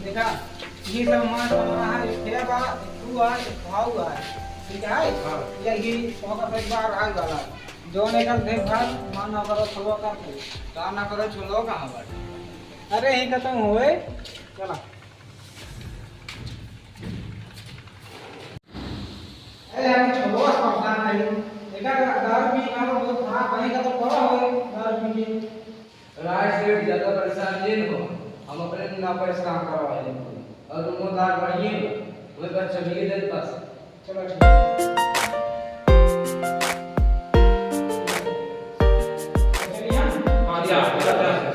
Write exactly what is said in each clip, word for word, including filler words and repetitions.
देखा, ये सब हमार सामान है, एक ठेला बा, एक तू आ, एक भाऊ आ, ठीक है? हाँ। यही पौधा पे एक बार आए वाला। जौन एकल देखभाल, मान ना करो, छोड़ो कर दे। का ना करो, छोड़ो कहाँ बाटे? अरे, यही खत्म होए, चला। अरे यार, ये छोड़ो, सावधान नहीं। एका दारू पी ना लो, बहुत खराब है, का तो पड़ा हो दारू पी के। राय सेठ, ज्यादा परेशान नहीं हो, हम अपने ना परेशान करवा लेंगे। और तुम वो दारू बढ़िए हो, वही बस चलिए दे बस। चलो ठीक है। चलिए हम। हाँ, जा, जा, जा, जा।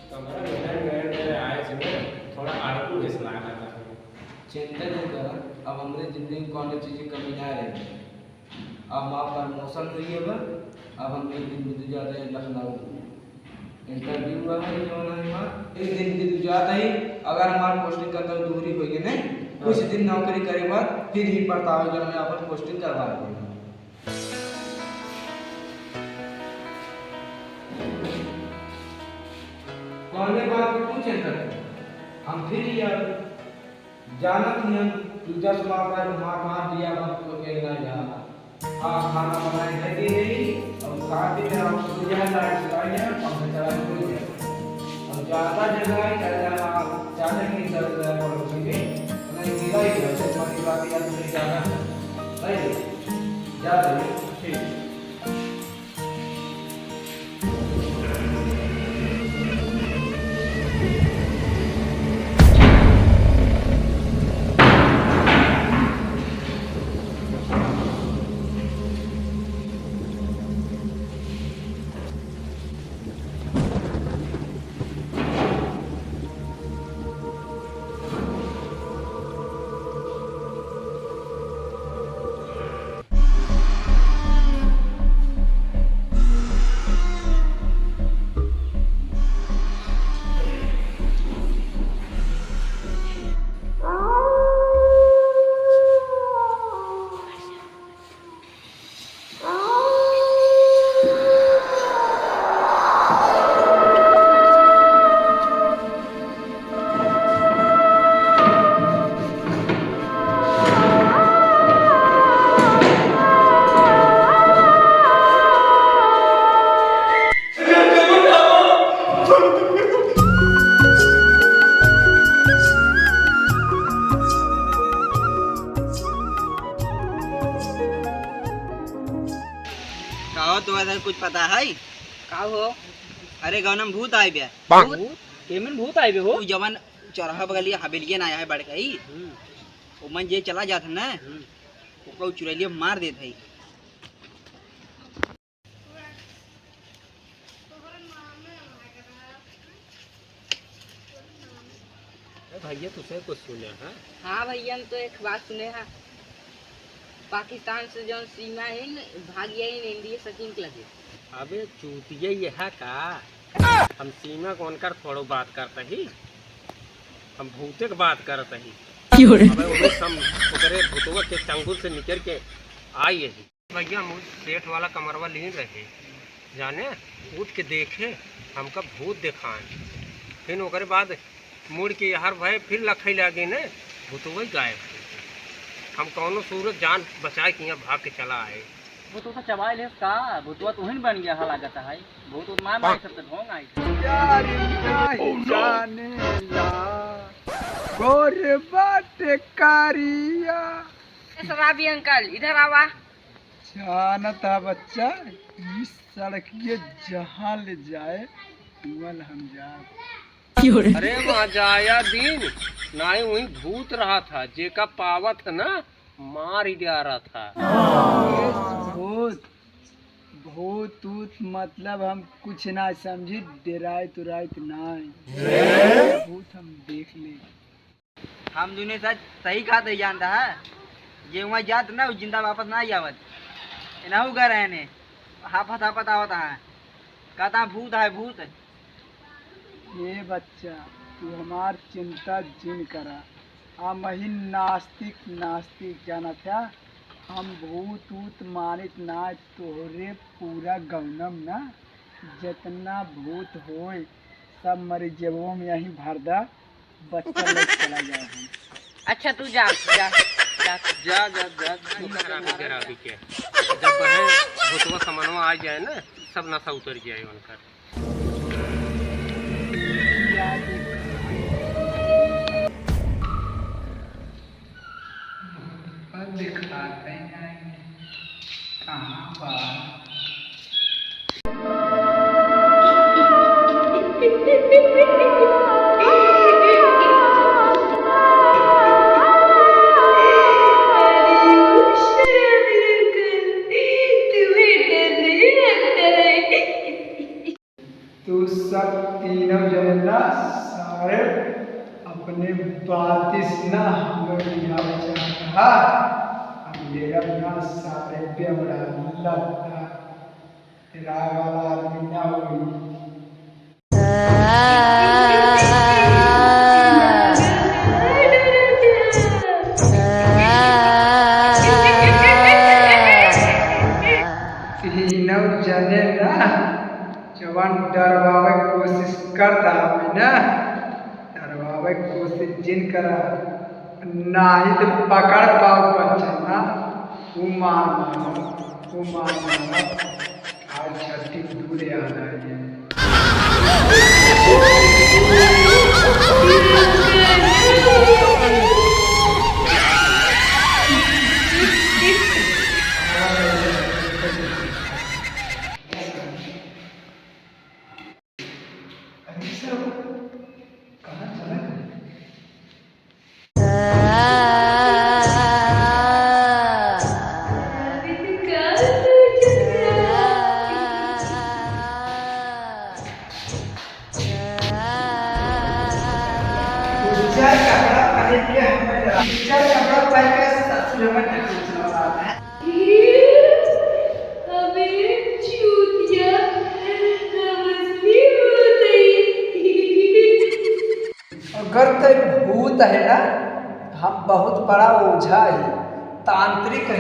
तो हमारा रिटायरमेंट में आए थे ना, थोड़ा आड़कू जैसा लगा था। चिंता नहीं करा, अब हमरे जिंदगी में कौनो चीज की कमी ना रहे। अब हमार प्रमोशन हुई है बा, अब हम एक दिन बीत जाते हैं लखनऊ। इंटरव्यू हुआ है जो ना हमार, एक दिन बीत जाता ही, अगर हमार पोस्टिंग का तो दूरी हुई है नहीं, कुछ दिन नौकरी करे बाद फिर ही पड़ता हो जो हमें अपन पोस्टिंग करवा देंगे। कौने बात पे पूछे सर? हम फिर ही आ जानत ही हम, तू चश्मा पर मार मार दिया, हम तो के ना जाना। हाँ, खाना बनाए है कि नहीं? अब खा पी के आप सो जाए, लाइट जला जाए, पंखा चला के सो जाए। अब ज्यादा जगह ही चल जाए, आप चाहे कि चल जाए, पड़ोसी में, नहीं, गिरा ही है, चश्मा की बात याद नहीं जाना। नहीं, जा रही है। ठीक। का हो, तोहरा कुछ पता है? का हो? अरे, गौनम भूत आए बे। भूत? केमन भूत आए बे हो? तू जवन चौराहा बगलिया हवेलिया ना आया है बड़कई, हम्म। ओमन जे चला जात है ना, हम्म। ओका उ चुड़ैलिया मार देत है। ए भैया, तुसे कुछ सुने हैं? हाँ भैया, हम तो एक बात सुने हैं, पाकिस्तान से जौन सीमा है न, भाग गया है इंडिया सचिन के लगे। अबे चूतिया, ये है का? हम सीमा को उनकर थोड़ो बात करते ही, हम भूते के बात करते ही। क्यों रे? अबे उन्हें हम उतरे भूतवा के चंगुल से निकल के आई है। भैया, हम सेठ वाला कमरवा लीन रहे, जाने, उठ के देखे, हमका भूत देखाए। फिर ओकरे बाद मुड़ के यार भए, फिर लखई लागे ने, भूतवई गायब हो गए। हम कौनो सूरत जान बचाए के यहाँ भाग के चला आए। भूतवा तो चबाए लेस का? भूतवा तो उहिन बन गया है लागत है। भूत उत मार मारे सब तो ढोंग आई। यार नहीं जाने ला, गोर बाटे कारिया। ए शराबी अंकल, इधर आवा। जानत है बच्चा, ई सड़किए जहाँ ले जाए, उहल हम जाब। अरे वहाँ जाया दिन, नाहीं वहीं भूत रहा था, जेका पावत है ना, मार ही डारा था। भूत, भूत ऊत मतलब हम कुछ ना समझी, डेराइत उराइत नाहीं। भूत हम देख ले। हम दुने सच सही कहत है, जानता है, जे वहाँ जात ना, उ जिंदा वापस ना आवत। एनहु घर है ने, हाफत हाफत आवत है, कहता भूत है, भूत। ए बच्चा, तू हमार चिंता जिन करा। हम ही नास्तिक, नास्तिक जानत है, हम भूत ऊत मानित ना। तोहरे पूरा गौनम ना, जितना भूत होए, सब मरी जेबों में यहीं भर दा, बच्चा लेके चला जाओ हम। अच्छा, तू जा, जा, जा। जा, जा, जा, जा। खराबी, खराबी के। जब वह भूतवा समनवा आ जाए ना, सब नशा उतर जाए उनकर। पर दिखाते नहीं, कहाँ बा? तू सब तीनों जने ना सारे अपने बाती से ना हम लोग बिगाड़े चाहत रहा। हम लेरब ना सारे बेवड़ा लत्ता। राय वाला आदमी ना होई। तीनों जने ना जवन डरवावे के कोशिश कर रहा है ना, डरवावे के कोशिश जिन करा, नाही तो पकड़ पाओ बच्चा ना, वो मार मारो, वो मार मारो, आज छठी दूर याद आ गया। अरे सब कहाँ चला गया? उज्जर कपड़ा पहन के हमें, उज्जर कपड़ा पहन के ससुर में ढाल चला रहा है। अबे चूतिया, नमस्ते भूतई। अगर तो भूत है ना, हम बहुत बड़ा ओझा है, तांत्रिक है।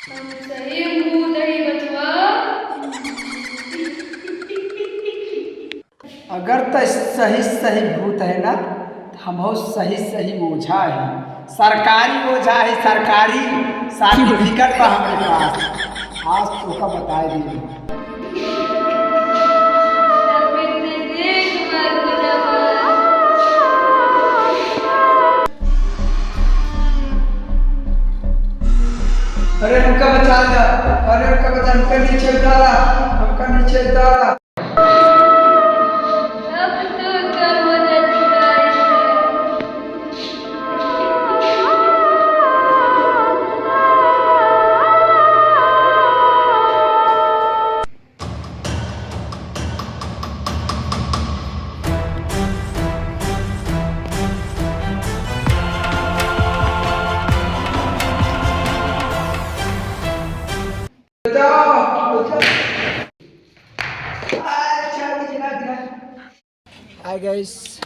हम सही भूत है बचवा। अगर त सही सही भूत है ना, त हमहू सही सही ओझा है, सरकारी ओझा है, सरकारी सर्टिफिकेट बा हमरे पास। आज तोका बताए दे। अरे हमका बचा ला, अरे हमका बचा, हमका नीचे उतारा, हमका नीचे उतारा। अब तो कमर अटकाई है। हाय गाइस,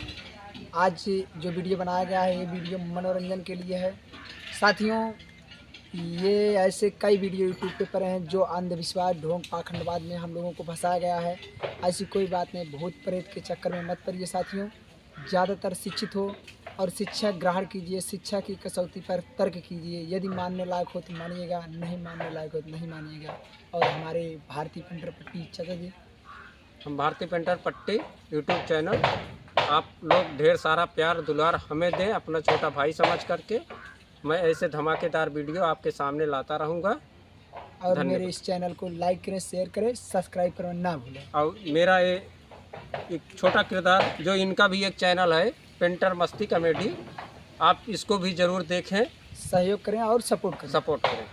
आज जो वीडियो बनाया गया है, ये वीडियो मनोरंजन के लिए है। साथियों, ये ऐसे कई वीडियो यूट्यूब पे पड़े हैं जो अंधविश्वास, ढोंग, पाखंडवाद में हम लोगों को फंसाया गया है। ऐसी कोई बात नहीं, भूत प्रेत के चक्कर में मत पड़िए साथियों। ज़्यादातर शिक्षित हो और शिक्षा ग्रहण कीजिए। शिक्षा की कसौटी पर तर्क कीजिए। यदि मानने लायक हो तो मानिएगा, नहीं मानने लायक हो तो नहीं मानिएगा। और हमारे भारतीय पेंटर पट्टी चला जी। हम भारतीय पेंटर पट्टी YouTube चैनल, आप लोग ढेर सारा प्यार दुलार हमें दें, अपना छोटा भाई समझ करके। मैं ऐसे धमाकेदार वीडियो आपके सामने लाता रहूँगा। और धन्यवाद। मेरे इस चैनल को लाइक करें, शेयर करें, सब्सक्राइब करना ना भूलें। और मेरा ये एक छोटा किरदार, जो इनका भी एक चैनल है, पेंटर मस्ती कॉमेडी, आप इसको भी ज़रूर देखें, सहयोग करें और सपोर्ट करें। सपोर्ट करें।